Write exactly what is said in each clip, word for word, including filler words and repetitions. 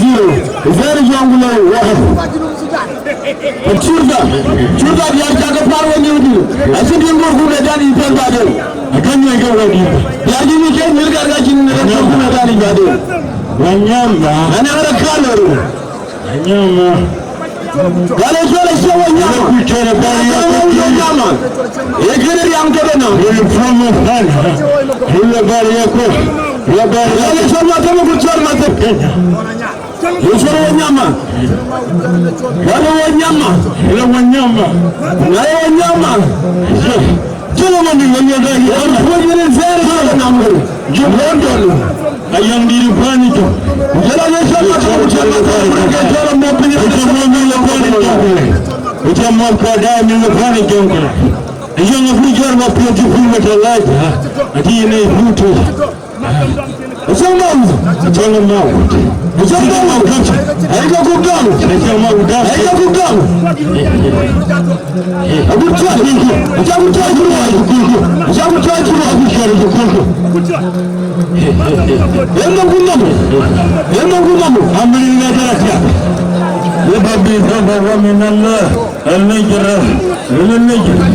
Zero, zero, Jonglei, one. Curda, curda diäär cä ke pär we nhiu dï. Acï diɛn bɔ̈ ku le dan yï pɛ̈n baden. Akan nyuɛ̈n ke we dï. Diäär jï nyuc ke nyuc kar ka cïn rɛ̈t ku le dan yï baden. Wanyama. Ana ara kalo. Wanyama. Gale jole sia wanyama. Ku cere bari ya. Wanyama. Ye kene riam ke dena. Wele promo fan. Wele bari ya ko. Wele bari ya. Gale jole ma temo ku jole ma temo. Yusuf Wanyama. Wale Wanyama. Wale Wanyama. Wale Wanyama. Jolo mani Wanyama. Wale Wanyama. Zero, zero, namuru. Ju London. Ayang diri pani jo. Jolo Yusuf Wanyama. Jolo mani Wanyama. Jolo mani Wanyama. Jolo mani Wanyama. Jolo mani Wanyama. Ayang aku jor ma pia ju pul ma talaj. Ati ne putu. Acäŋ Mawut. Acäŋ Mawut. Acäŋ Mawut. Ai ka ku gam. Acäŋ Mawut. Ai ka ku gam. Agut cä. Acä ku cä ku wa ku ku. Acä ku cä ku wa ku cä ku ku. Yenda ku nam. Yenda ku nam. Amri na daraja. Ye babi, baba wa min Allah. Al-Najra, al-Najra.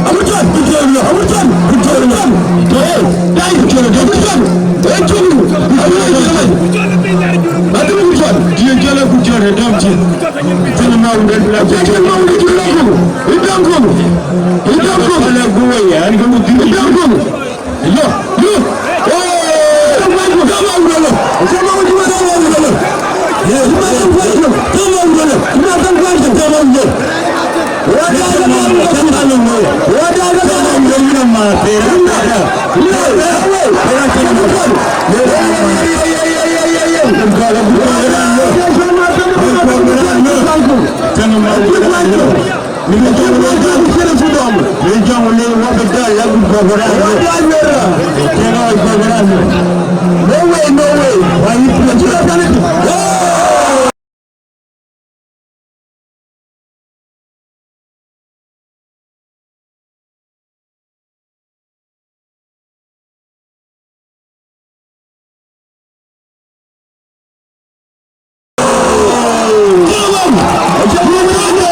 Abujan, Abujan, Abujan, Abujan. Dai, Abujan, Abujan. Abujan, Abujan. Idam kum, idam kum, idam kum. Yo, yo. Thank you. Rin jɔŋ wën ë wä bï dɔl la gup kɔ̈k raan. Wä dɔl wërë. Tënë ɣɔc kɔ̈k raan. No way, no way. Wä yï piɔ̈ɔ̈c cï lɔ tënë.